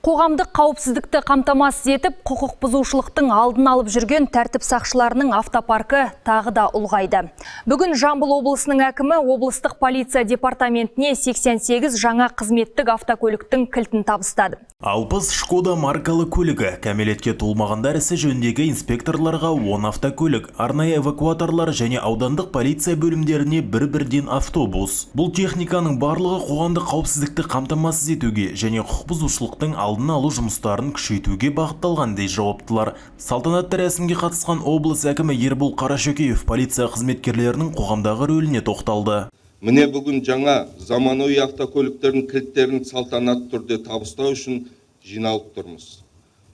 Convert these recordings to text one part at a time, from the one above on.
Қоғамдық қауіпсіздікті қамтамасыз етіп, құқық бұзушылықтың алдын алып жүрген тәртіп сақшыларының автопаркі тағы да ұлғайды. Бүгін Жамбыл облысының әкімі облыстық полиция департаментіне 88 жаңа қызметтік автокөліктің кілтін табыстады. 60 Шкода маркалы көлігі, кәмелетке толмағандар ісі жөніндегі инспекторларға 10 автокөлік, арнайы эвакуаторлар және аудандық полиция бөлімдеріне бір-бірден автобус. Бұл техниканың барлығы қоғамдық қауіпсіздікті қамтамасыз етуге және құқық бұзушылықтың алдын алу жұмыстарын күшейтуге бағытталған, дейді жауаптылар. Салтанатты рәсімге қатысқан облыс әкімі Ербол Қарашөкеев полиция қызметкерлерінің қоғамдағы рөліне тоқталды. Міне, бүгін жаңа заманауи автокөліктердің кілттерін салтанатты түрде табыстау үшін жиналып тұрмыз.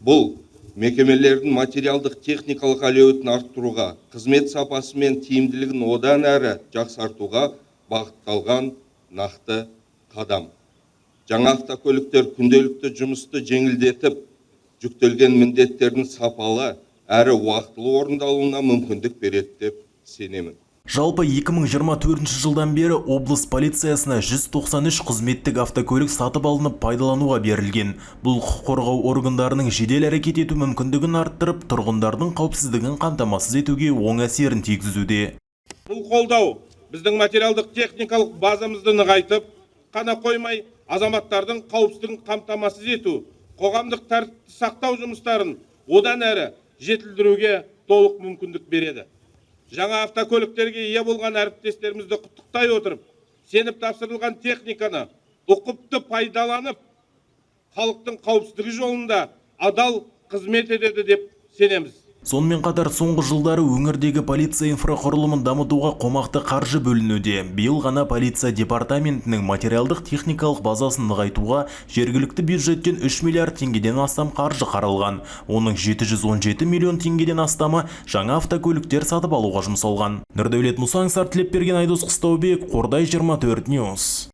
Бұл мекемелердің материалдық техникалық әлеуетін арттыруға, қызмет сапасы мен тиімділігін одан әрі жақсартуға бағытталған нақты қадам. Жаңа автокөліктер күнделікті жұмысты жеңілдетіп, жүктелген міндеттердің сапалы әрі уақытылы орындалуына мүмкіндік береді деп сенемін. Жалпы, 2024 жылдан бері облыс полициясына 193 қызметтік автокөлік сатып алынып, пайдалануға берілген. Бұл құқық қорғау органдарының жедел әрекет ету мүмкіндігін арттырып, тұрғындардың қауіпсіздігін қамтамасыз етуге оң әсерін тигізуде. Бұл қолдау біздің материалдық техникалық базамызды нығайтып қана қоймай, азаматтардың қауіпсіздігін қамтамасыз ету, қоғамдық тәртіпті сақтау жұмыстарын одан әрі жетілдіруге толық мүмкіндік береді. Жаңа автокөліктерге ие болған әріптестерімізді құттықтай отырып, сеніп тапсырылған техниканы ұқыпты пайдаланып, халықтың қауіпсіздігі жолында адал қызмет етеді деп сенеміз. Сонымен қатар, соңғы жылдары өңірдегі полиция инфрақұрылымын дамытуға қомақты қаржы бөлінуде. Биыл ғана полиция департаментінің материалдық техникалық базасын нығайтуға жергілікті бюджеттен 3 миллиард теңгеден астам қаржы қаралған. Оның 717 миллион теңгеден астамы жаңа автокөліктер сатып алуға жұмсалған. Нұрдәулет Мұсаң, Тілепберген, Айдос Қыстаубек, Қордай 24 News.